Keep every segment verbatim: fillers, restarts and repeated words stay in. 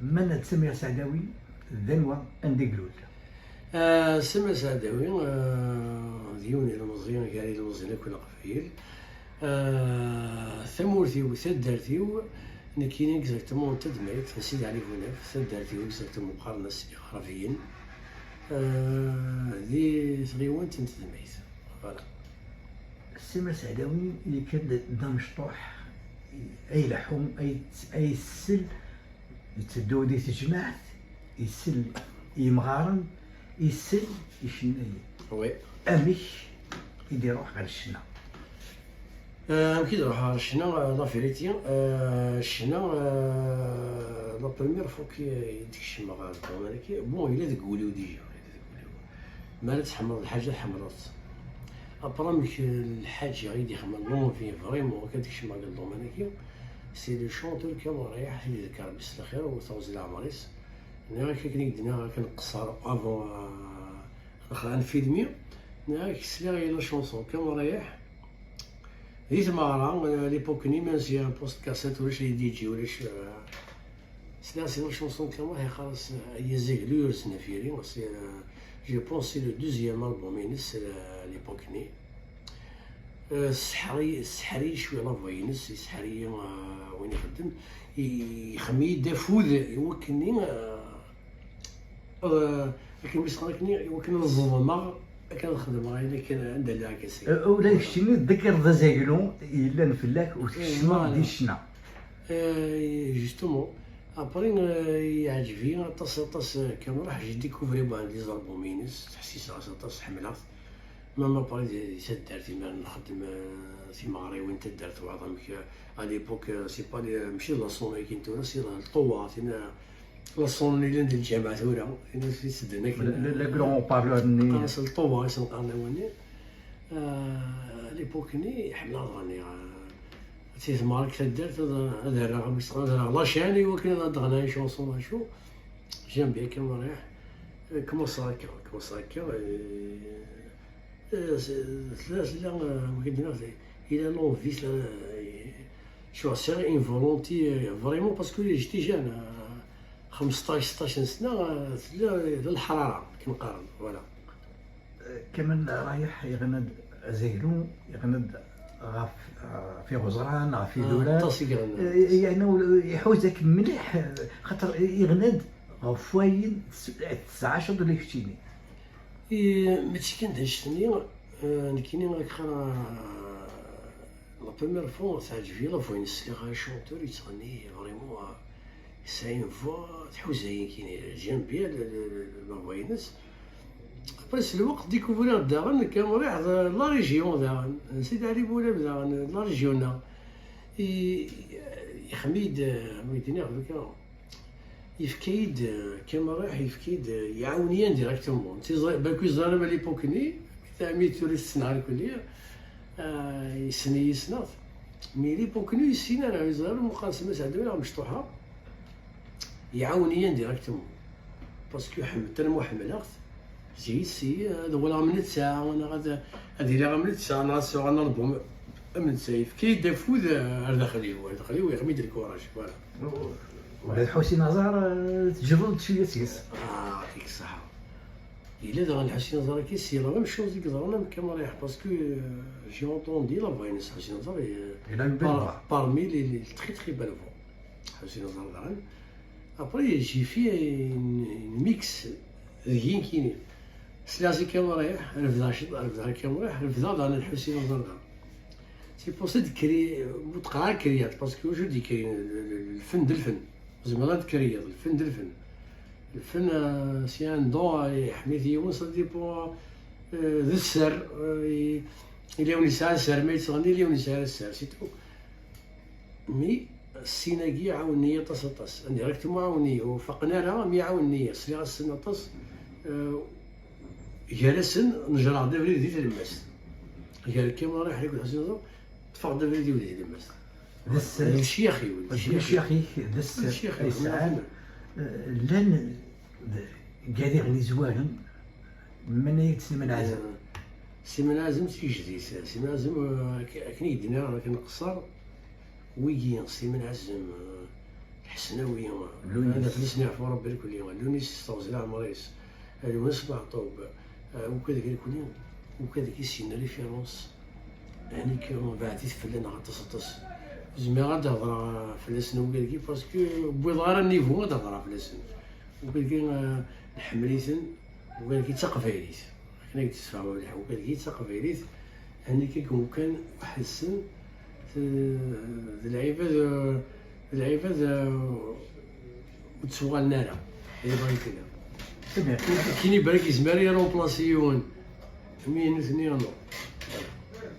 Mennad Samir Saɛdawi, d anwa, anda i ilul? Ah, Samir Saɛdawi, ah, d yiwen n ilemẓi gar yilmeẓyen akk n Leqbayel. Ah, tamurt-iw, taddart-iw, nekkini exactement n Tadmayt, n Sidi Ɛli Bunab, taddart-iw exactement qqaren-as Iɣerbiyen. Ah, di tɣiwant n Tadmayt. Voilà. Samir Saɛdawi yekker-d d amecṭuḥ, ay leḥḥu, ay, ay issel, yetteddu di tejmaɛt, issel i yimɣaren, issel i icennayen. Oui. Amek i d-iruḥ ɣer ccna? Euh, amek i d-ruḥeɣ ɣer ccna, euh, la vérité, euh, ccna, euh, la première fois que i d-kecmeɣ ɣer le domaine-agi, bon, yella deg wul-iw déjà, yella deg wul-iw. Mi ara tḥemmleḍ lḥaǧa, tḥemmleḍ-tt. Après, amek lḥaǧa i d-ixemmen l'envie, vraiment, akka d-kecmeɣ deg le domaine-agi, c'est le chanteur Kamel Rayeḥ, i d-iḍekker Rebbi s lxir, u taɣzi leɛmer-is. Nniɣ-ak akken i d-nniɣ akken qeṣṣer avant, euh, ad nfilmi. Nniɣ-ak sliɣ i la chanson Kamel Rayeḥ. Di tmeɣra, euh, l'époque-nni, même si un poste cassette, ulac les D J, ulac, euh, sliɣ si la chanson Kamel Rayeḥ, yeqqar-as, euh, ay azaglu yurzen ɣef yiri, c'est, euh, je pense c'est le deuxième album-ines, euh, l'époque-nni. Euh, sseḥri-, sseḥri-yi cwi la voix-ines, yesseḥri-yi, euh, win ixeddem, i-, ixem-iyi-d afud i wakken-nni, euh, euh, akken mi s-qqar akken, i wakken ad ẓeḍmeɣ, akken ad xedmeɣ ayen akken anda lliɣ akka seg. Euh, ula d keččini tḍekkreḍ azaglu yellan fell-ak u tkecmeḍ di ccna. Euh, justement. Après, euh, yeɛǧeb-iyi aṭas, aṭas, euh, Kamel Rayeḥ, j'ai découvert, ben, les albums-ines, ttḥessiseɣ-as aṭas, ḥemmleɣ-t. Même après, di, di taddart, mi ara nxeddem, euh, timeɣriwin n taddart, waɛḍ amek, euh, à l'époque, euh, c'est pas les, mačči d la sonnerie-agi n tura, c'est la, lṭewwa, tin, euh, la sonnerie yellan di lǧameɛ tura, tin i s-, i s-ddren akken, le, le, le grand haut-parleur-nni. Qqaren-as lṭewwa, i s-neqqaren awal-nni. Euh, à l'époque-nni, ḥemmleɣ ad ɣenniɣ, euh, ad tizmeɣ deg taddart, ad, ad rreɣ, ad rreɣ la chaîne, i wakken ad d-ɣenniɣ une chanson, acu. J'aime bien Kamel Rayeḥ. Euh, commenceɣ akka, commenceɣ akka, euh, Euh, c'est, tella, tella, euh, wagi d-nniɣ, il a l'envie, tella, euh, je suis assez involontiers, euh, vraiment, parce que j'étais jeune, euh, xmesṭac, seṭṭac n sna, euh, tella, euh, d lḥrara, akken qqaren, voilà. Euh, Kamel Rayeḥ yeɣna-d azaglu, yeɣna-d ɣef, euh, ɣef iɣeẓran, ɣef idurar. Aṭas i yeɣna. Euh, yeɛni, ul-, iḥuza-k mliḥ, euh, xaṭer yeɣna-d ɣef wayen tes-, tesɛaceḍ ula keččini. Et mačči kan d annect-nni, euh, nekkini, euh, la première fois teɛǧeb-iyi la voix-ines, sliɣ i un chanteur yettɣenni, vraiment, euh, c'est une voix tḥuza-yi nekkini, j'aime bien le, le, le, la voix-ines. Après, s lweqt, découvrir daɣen Kamel Rayeḥ d la région daɣen, Sidi Ɛli Bunab daɣen, la région-nneɣ. I, ixem-iyi-d, euh, mi d-nniɣ, yefka-yi-d, euh, Kamel Rayeḥ, yefka-yi-d, euh, iɛawen-iyi indirectement. Balku yeẓra à l'époque-nni, mi tura yessenɣ irkelli, euh, yessen-iyi, ssneɣ-t. Mais l'époque-nni ur yessin ara, yeẓra meqqar Samir Saɛdawi neɣ mecṭuḥa. Iɛawen-iyi indirectement. Parce que ḥemmel-, tellement ḥemmleɣ-t. Zik, si, ad walaɣ am netta, neɣ ad, ad iliɣ am netta, neɣ ad sɛuɣ un album am netta. Yefka-yi-d afud, eh, ar daxel-iw, ar daxel-iw, yeɣmi-d lkuraj, voilà. Ula d Ḥusin Aẓar, eh, tejbed-d cwiya seg-s. Ah, yeɛṭik ṣṣeḥḥa. Yella daɣen Ḥusin Aẓar-agi, c'est la même chose i yeḍran am Kamel Rayeḥ, parce que, euh, j'ai entendu la voix-ines Ḥusin Aẓar, euh, il a une belle voix. Parmi les, les très, très belles voix. Ḥusin Aẓar daɣen. Après, j'ai fait une, une mix deg-i nekkini. Sliɣ-as i Kamel Rayeḥ, refdeɣ ciṭ, refdeɣ i Kamel Rayeḥ, refdeɣ daɣen Ḥusin Aẓar daɣen. C'est pour ça d-kri-, ur d-qqareɣ ara kriyat, parce que ur d-yekri, le, le, le, lfen d lfen. Zemreɣ ad d-kriyeḍ, lfen d lfen. Lfen, euh, c'est un don, euh, yeḥma-t yiwen, ça dépend, euh, d sser, euh, i-, yella win yesɛan sser ma yettɣenni, yella win yesɛan sser, c'est tout. Mais sin-agi ɛawnen-iyi aṭas, aṭas. Indirectement ɛawnen-iyi, ur faqen ara, mais ɛawnen-iyi. Sliɣ-asen aṭas. Euh, gar-asen, nejreɣ-d abrid di tlemmast. Gar Kamel Rayeḥ akked Ḥusin Aẓar, ṭṭfeɣ-d abrid-iw di tlemmast. D sser. D lecyax-iw, d lecyax-ik, d sser ay sɛan. Eh, llan d, gar iɣli zwaren, menna-yak-d Sliman Ɛazem? Eh, Sliman Ɛazem d tigejdit. Sliman Ɛazem, eh, ak-, akken i k-d-nniɣ, akken qeṣṣer, wigi, Sliman Ɛazem, eh, Ḥesnawi, Lunis. Ad fell-as yeɛfu Ṛebbi lkulli, Lunis s teɣzi leɛmer-is, Lewnis Meɛṭub, eh, ukad-agi lkulli, ukad-agi s yenna référence, ɛni kan beɛdet fell-aneɣ aṭas aṭas. Ur zmireɣ ad d-hedreɣ fell-asen ukad-agi, parce que ur wwiḍeɣ ara niveau ad d-hedreɣ fell-asen. Ukad-agi, eh, nḥemmel-iten, ukad-agi d taqbaylit. Akken ad k-d-sfehmeɣ mliḥ, ukad-agi d taqbaylit, ɛni kan kan weḥd-sen, d lɛibad, d lɛibad, eh, ur d-ttuɣalen ara. Ay bɣan kra. Très bien. Kini balak yezmer ad iremplasi yiwen. Mi nutni, non.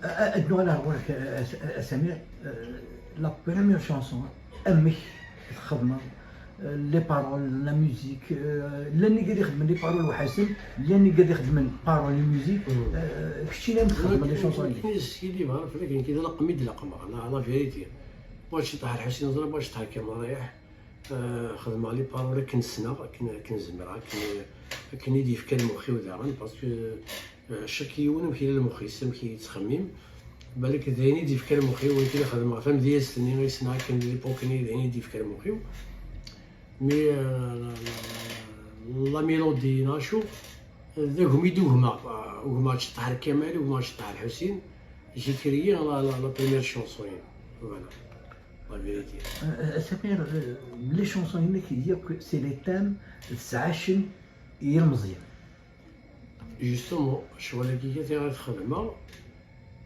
Ad nuɣal ar ɣur-k, a, a, a Samir, euh, la première chanson, amek txedmeḍ, euh, les paroles, la musique, euh, llan igad ixedmen les paroles weḥd-sen, llan igad ixedmen paroles et musique, Mm. euh, keččini amek txedmeḍ les chansons-agi? Kini s yili bɣan fell-ak, nekk d laqem i d-laqmeɣ, la, la vérité. Bɣiɣ ceṭṭaḥ Lḥusin Ẓra, bɣiɣ ceṭṭaḥ Kamal Rayeḥ. Eh, xedmeɣ les paroles akken ssneɣ, akken, akken zemreɣ, akken, akken i d-yefka lmux-iw daɣen, parce que, eh, chaque yiwen amek yella lmux-is, amek i yettxemmim. Balak d ayen i d-yefka lmux-iw, akken i xedmeɣ tamedyazt-nni i ssneɣ akken di l'époque-nni, d ayen i d-yefka lmux-iw. Mais, eh, la, la, la, la mélodie neɣ acu, d agmi d-ugmeɣ, eh, ugmeɣ ceṭṭaḥ ar Kamal, ugmeɣ ceṭṭaḥ ar Lḥusin, j'ai créé la, la, la première chanson, voilà. La vérité. Euh, Samir, euh, les chansons-inek yakk, c'est les thèmes d ttɛacen yilmeẓyen. Justement, ccɣel-agi kat i ɣer t-xedmeɣ,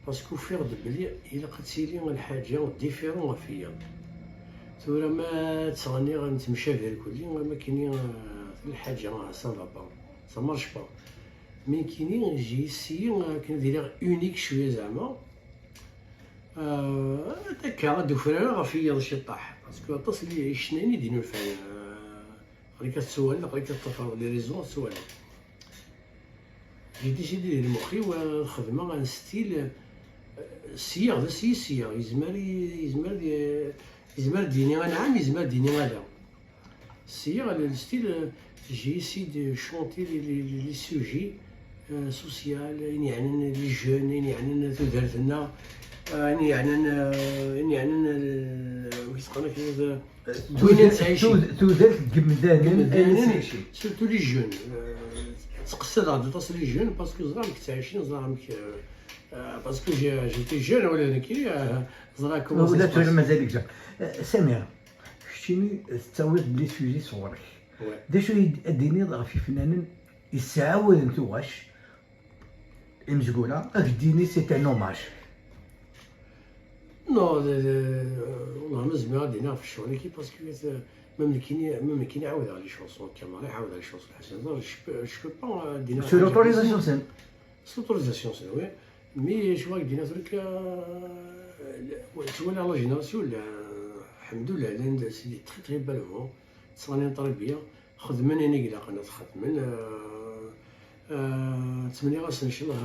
parce que ufiɣ-d belli ilaq ad tili lḥaǧa différent ɣef wiyaḍ. Tura ma ttɣenniɣ nettemcabi irkelli, am akken i, euh, lḥaǧa, ça va pas, ça marche pas. Mais nekkini, j'ai essayé akken ad iliɣ unique cwiya zeɛma. Euh, akka, ad d-ufrareɣ ɣef wiyaḍ ciṭṭaḥ, parce que aṭas n yicennayen i d-inulfan, euh, aql-ik ad tettwaliḍ, aql-ik ad tafeḍ les réseaux, ad tettwaliḍ. J'ai décidé di lmux-iw, euh, ad xedmeɣ un style, euh, syiɣ, d as-yi syiɣ, yezmer, yezmer, yezmer ad d-yini anɛam, yezmer ad d-yini ala. Syiɣ, le, le style, euh, j'ai essayé de chanter les, les, les, les sujets, euh, social, ayen yeɛnan les jeunes, ayen yeɛnan tudert-nneɣ, euh, ayen yeɛnan, euh, ayen yeɛnan, euh, amek i s-qqaren akken, euh, win i nettɛici. Tud-, tudert n yimdanen, Yimdanen, ayen nettɛici. Surtout les jeunes. Euh, ttqessadeɣ-d aṭas les jeunes, parce que ẓriɣ amek ttɛicin, ẓriɣ amek, euh, euh, parce que j'ai, j'étais jeune, wala nekki, euh, ẓriɣ comment ça Ula se tura passe. Mazal-ik jeune. Euh, Samir, keččini tettawiḍ-d les sujets sɣur-k. Ouais. D acu i d-, ad d-tiniḍ ɣef yifnanen yesɛawaden tuɣac imezgura, ad k-d-yini c'est un hommage? Non, d, d, euh, والله ma zmireɣ ad d-iniɣ ɣef ccɣel-agi, parce que, euh, même nekkini, même nekkini ɛawdeɣ les chansons n Kamal Rayeḥ, ɛawdeɣ les chansons n Lḥusin Ẓra, je peux, je peux pas, euh, ad d-iniɣ Sur l'autorisation-nsen. S l'autorisation-nsen, oui. Mais je vois que d-iniɣ tura, euh, ouais, tu vois, la génération, la, الحمد لله, llan, c'est des très, très belles voix. Ttɣennin très bien, xedmen ayen i ilaqen ad xedmen. Euh, euh, ttmenniɣ-asen, inchallah,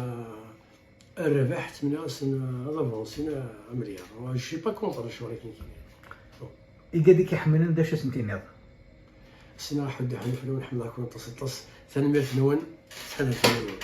euh, rrbeḥ, ttmenniɣ-asen, euh, ad avansin, euh, amelyaṛ. Je suis pas contre ccɣel-agi. Igad i k-iḥemmlen, d acu ad sen-tiniḍ? Ssneɣ ḥedd iḥemmel fell-awen, ḥemmleɣ-ken aṭas, aṭas. Tanemmirt-nwen, ttḥadaret-nwen.